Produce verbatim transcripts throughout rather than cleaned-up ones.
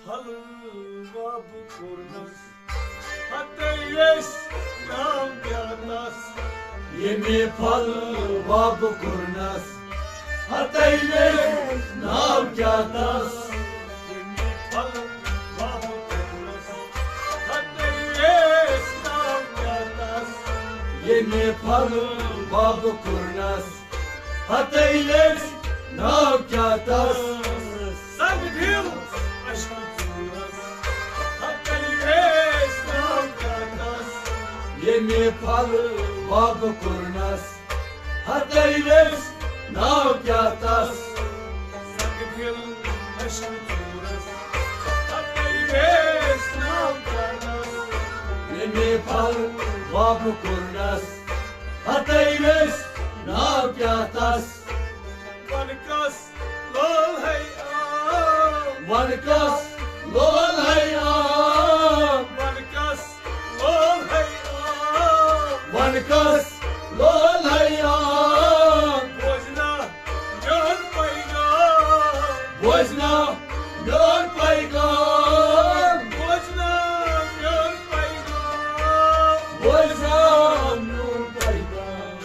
پھل واب کوٚرنس، ہتے یس ناو کیٛاہ تس؟ ییٚمہِ پھل واب کوٚرنس، ہتے یس ناو کیٛاہ تس؟ ییٚمہِ پھل واب کوٚرنس، ہتے یس ناو کیٛاہ تس؟ ییٚمہِ پھل واب کوٚرنس، ہتے یس ناو کیٛاہ تس؟ سگ دِل عشق ژوٗرس، ہتے یس ناو کیٛاہ تس؟ ییٚمہِ پھل واب کوٚرنس، ہتے یس ناو کیٛاہ تس؟ سگ دِل عشق ژوٗرس، ہتے یس ناو کیٛاہ تس؟ ییٚمہِ پھل واب کوٚرنس، ہتے یس ناو کیٛاہ تس؟ ون کس لول ہے آو۔ ون کس لول ہے آو۔ ون کس لول ہے آو۔ ون کس لول ہے آو۔ بوزنا میون پیغام۔ بوزنا میون پیغام۔ بوزنا میون پیغام۔ بوزنا میون پیغام۔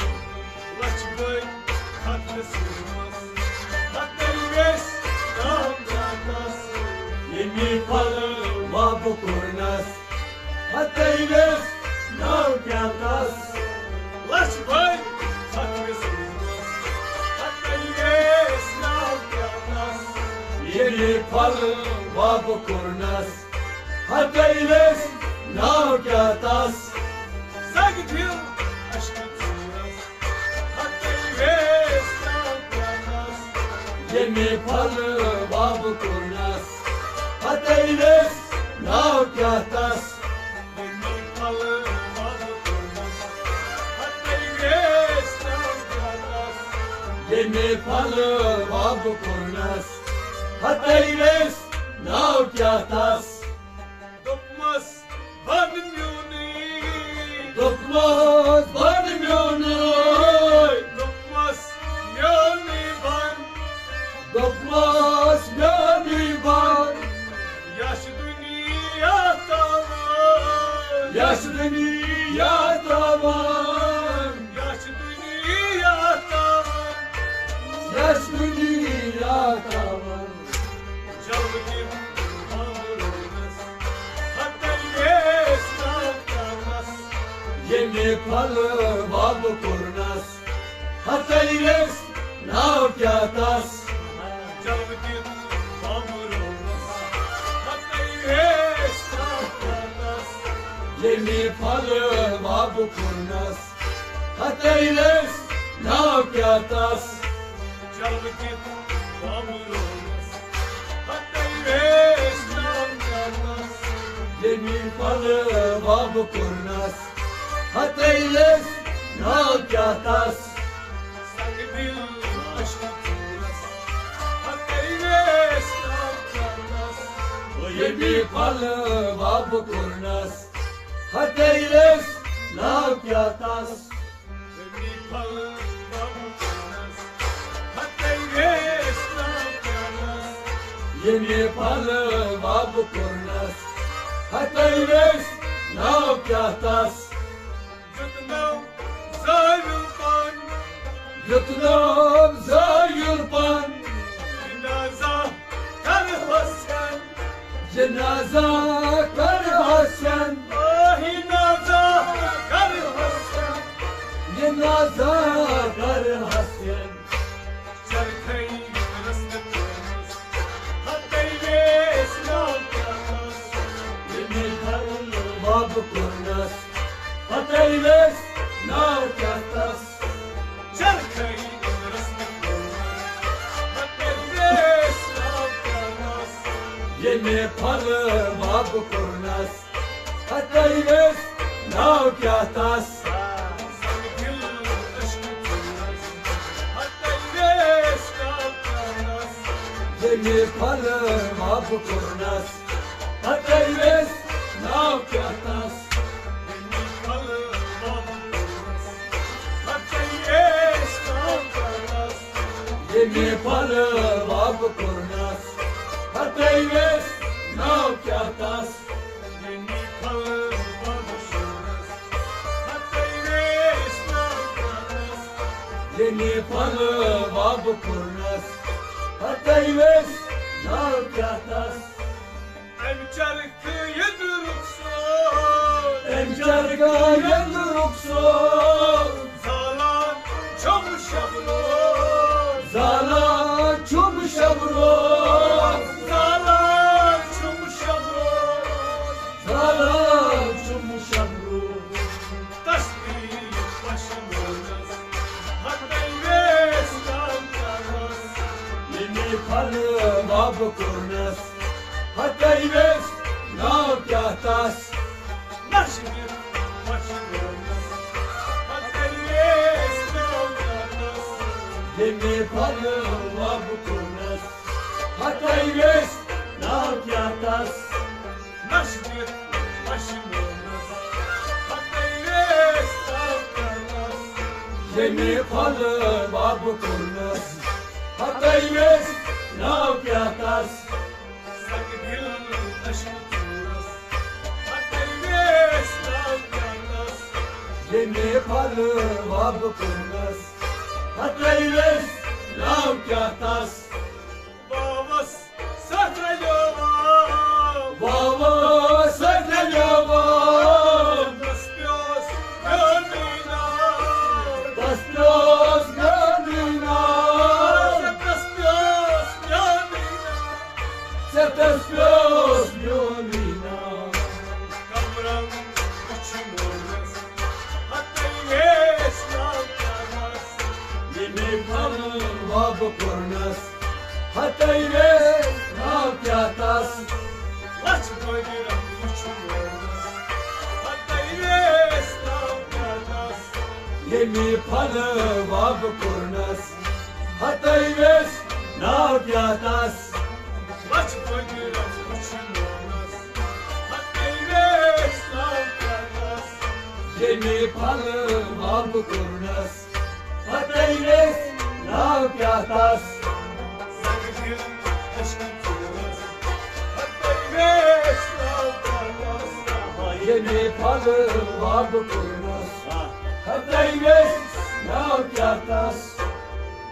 لچھ بٔدۍ ختمہِ سوٗزمٕژ، ہتے یس ناو کیٛاہ تس؟ ییٚمہِ پھل واب کوٚرنس، ہتے یس ناو کیٛاہ تس؟ لچھ بٔدۍ ختمہِ سوٗزمٕژ، ہتے یس ناو کیٛاہ تس؟ ییٚمہِ پھل واب کوٚرنس، ہتے یس ناو کیٛاہ تس؟ سگ دِل عشق ژوٗرس، ہتے یس ناو کیٛاہ تس؟ ییٚمہِ پھل واب کوٚرنس، ہتے یس ناو کیٛاہ تس؟ ییٚمہِ پھل واب کوٚرنس، ہتے یس ناو کیٛاہ تس؟ ییٚمہِ پھل واب کوٚرنس، ہتے یس ناو کیٛاہ تس؟ دوٚپمس بن میونُے۔ دوٚپمس بن میونُے۔ دوٚپمس میونُے بن۔ دوٚپمس میونُے بن۔ یس دُنیا تاوان۔ یس دُنیا تاوان۔ یس دُنیا تاوان۔ یس دُنیا تاوان۔ جلوٕ دِتھ آمرونس، ہتے یس ناو کیٛاہ تس؟ ییٚمہِ پھل واب کوٚرنس، ہتے یس ناو کیٛاہ تس؟ جلوٕ دِتھ آمرونس، ہتے یس ناو کیٛاہ تس؟ ییٚمہِ پھل واب کوٚرنس، ہتے یس ناو کیٛاہ تس؟ جلوٕ دِتھ آمرونس، ہتے یس ناو کیٛاہ تس؟ ییٚمہِ پھل واب کوٚرنس، ہتے یس ناو کیٛاہ تس؟ سگ دِل عشق ژوٗرس، ہتے یس ناو کیٛاہ تس؟ ییٚمہِ پھل واب کوٚرنس، ہتے یس ناو کیٛاہ تس؟ ییٚمہِ پھل واب کوٚرنس، ہتے یس ناو کیٛاہ تس؟ ییٚمہِ پھل واب کوٚرنس، ہتے یس ناو کیٛاہ تس؟ دیُت ناو زٲوِل پن۔ دیُت ناو زٲوِل پن۔ جنازہ کر حسین۔ جنازہ کر حسین۔ آہ، جنازہ کر حسین۔ جنازہ کر حسین۔ چرخے رسم کرنس، ہتے یس ناو کیٛاہ تس؟ ییٚمہِ پھل واب کوٚرنس، ہتے یس ناو کیٛاہ تس؟ چرخے رسم کرنس، ہتے یس ناو کیٛاہ تس؟ ییٚمہِ پھل واب کوٚرنس، ہتے یس ناو کیٛاہ تس؟ ییٚمہِ پھل واب کوٚرنس، ہتے یس ناو کیٛاہ تس؟ ییٚمہِ پھل واب کوٚرنس، ہتے یس کیٛاہ تس؟ ییٚمہِ پھلہٕ وۄبہٕ شوٗرس، ہتَے ویس ناو کیٛاہ تس؟ ییٚمہِ پھلہٕ وۄبہٕ کوٚرنس، ہتَے ویس ناو کیٛاہ تس؟ امہِ چرخہٕ یٔدرُک سوز، امہِ چرخہٕ یٔدرُک سوز۔ زالان چھُم شب روز، زالان چھُم شب روز، زالان چھُم شب روز، زالان چھُم شب روز۔ تسبیح پشمونس، ہتَے ویس ناو کیٛاہ تس؟ ییٚمہِ پھلہٕ وۄبہٕ کوٚرنس، ہتَے ویس ناو کیٛاہ تس؟ نشہٕ دِتھ پشمونس، ہتَے ویس ناو کیٛاہ تس؟ ییٚمہِ پھلہٕ وۄبہٕ کوٚرنس، ہتَے ویس ناو کیٛاہ تس؟ نشہٕ دِتھ پشمونس، ہتَے ویس ناو کیٛاہ تس؟ ییٚمہِ پھلہٕ وۄبہٕ کوٚرنس، ہتَے ویس ناو کیٛاہ تس؟ سنگ دل عشق ژوٗرس، ہتَے ویس ناو کیٛاہ تس؟ ییٚمہِ پھلہٕ وۄبہٕ کوٚرنس، ہتَے ویس ناو کیٛاہ تس؟ واوس سکھ رلیو واو، واوس سکھ رلیو واو۔ تس پیوس میونُے ناو، تس پیوس میونُے ناو، تس پیوس میونُے ناو، تس پیوس میونُے ناو۔ کمرم وُچھ مونس، ہتَے ویس ناو کیٛاہ تس؟ ییٚمہِ پھلہٕ وۄبہٕ کوٚرنس، ہتَے ویس ناو کیٛاہ تس؟ لچھ بٲگِرم وُچھ مونس، ہتَے ویس ناو کیٛاہ تس؟ ییٚمہِ پھلہٕ وۄبہٕ کوٚرنس، ہتَے ویس ناو کیٛاہ تس؟ لچھ بٲگِرم وُچھ مونس، ہتَے ویس ناو کیٛاہ تس؟ ییٚمہِ پھلہٕ وۄبہٕ کوٚرنس، ہتَے ویس ناو کیٛاہ تس؟ زنگ دل عشق ژوٗرس، ہتَے ویس ناو کیٛاہ تس؟ ییٚمہِ پھلہٕ وۄبہٕ کوٚرنس، ہتَے ویس ناو کیٛاہ تس؟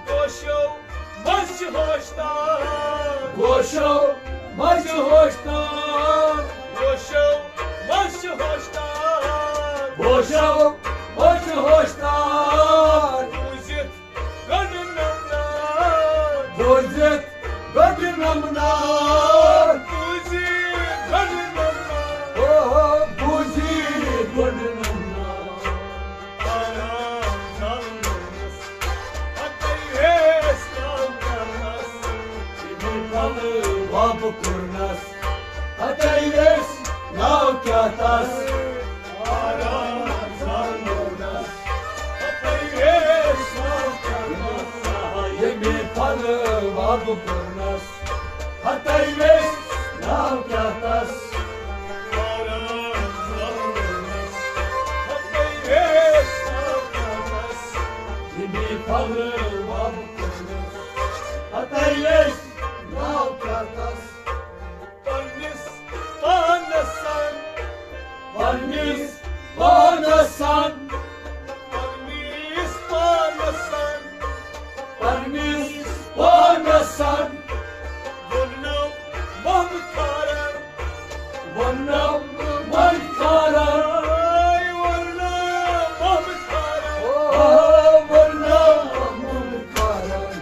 گوشو منٛز چھِ ہوشتار، گوشو منٛز چھِ ہوشتار، گوشو منٛز چھِ ہوشتار، گوشو منٛز چھِ ہوشتار۔ بوٗزِتھ گۄڈٕ نمنار، بوٗزِتھ گۄڈٕ نمنار، بوٗزِتھ گۄڈٕ نمنار۔ اوہو، بوٗزِتھ گۄڈٕ نمنار۔ آرام زالنوونس، ہتَے ویس ناو کیٛاہ تس؟ ییٚمہِ پھلہٕ وۄبہٕ کوٚرنس، ہتَے ویس ناو کیٛاہ تس؟ آرام زالنوونس، ہتَے ویس ناو کیٛاہ تس؟ ییٚمہِ پھلہٕ وۄبہٕ کوٚرنس، ہتَے ویس ناو کیٛاہ تس؟ آرام زالنوونس، ہتَے ویس ناو کیٛاہ تس؟ ییٚمہِ پھلہٕ وۄبہٕ کوٚرنس، ہتَے ویس ناو کیٛاہ تس؟ پننِس پانس سان، پننِس پانس سان، پننِس پانس سان، پننِس پانس سان۔ ووٚننم محمد خارن، ووٚننم محمد خارن، ووٚننم محمد خارن، او، ووٚننم محمد خارن۔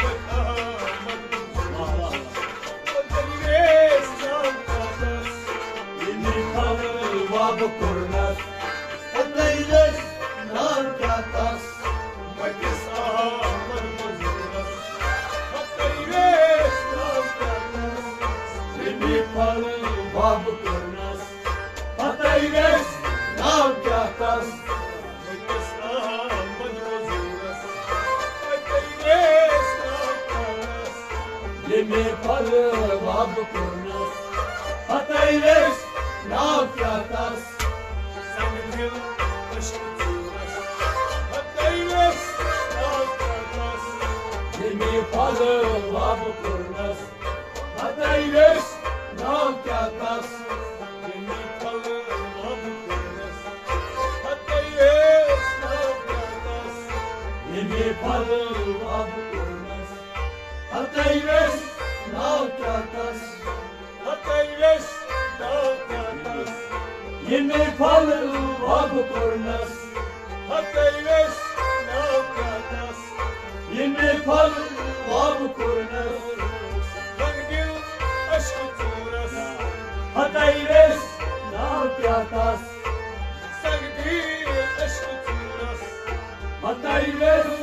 وۄنۍ آمد ییٚمہِ پھلہٕ وۄبہٕ کوٚرنس، ہتَے ویس ناو کیٛاہ تس؟ مٔٹِس آمد مٔزوٗرس، ہتَے ویس ناو کیٛاہ تس؟ ییٚمہِ پھلہٕ وۄبہٕ کوٚرنس، ہتَے ویس ناو کیٛاہ تس؟ مٔٹِس آمد مٔزوٗرس، ہتَے ویس ناو کیٛاہ تس؟ ییٚمہِ پھلہٕ وۄبہٕ کوٚرنس، ہتَے ویس ناو کیٛاہ تس؟ سنگ دل عشق ژوٗرس، ہتَے ویس ناو کیٛاہ تس؟ ییٚمہِ پھلہٕ وۄبہٕ کوٚرنس، ہتَے ویس ناو ہتٲوِس ناو کیٛاہ تس؟ ہتٲوِس ناو کیٛاہ تس؟ ییٚمہِ پھل واب کوٚرنس۔ ہتٲوِس ناو کیٛاہ تس؟ ییٚمہِ پھل واب کوٚرنس۔ رنگ دِل عشق ژوٗرس۔ ہتٲوِس ناو کیٛاہ تس؟ سنگ دِل عشق ژوٗرس۔ ہتٲوِس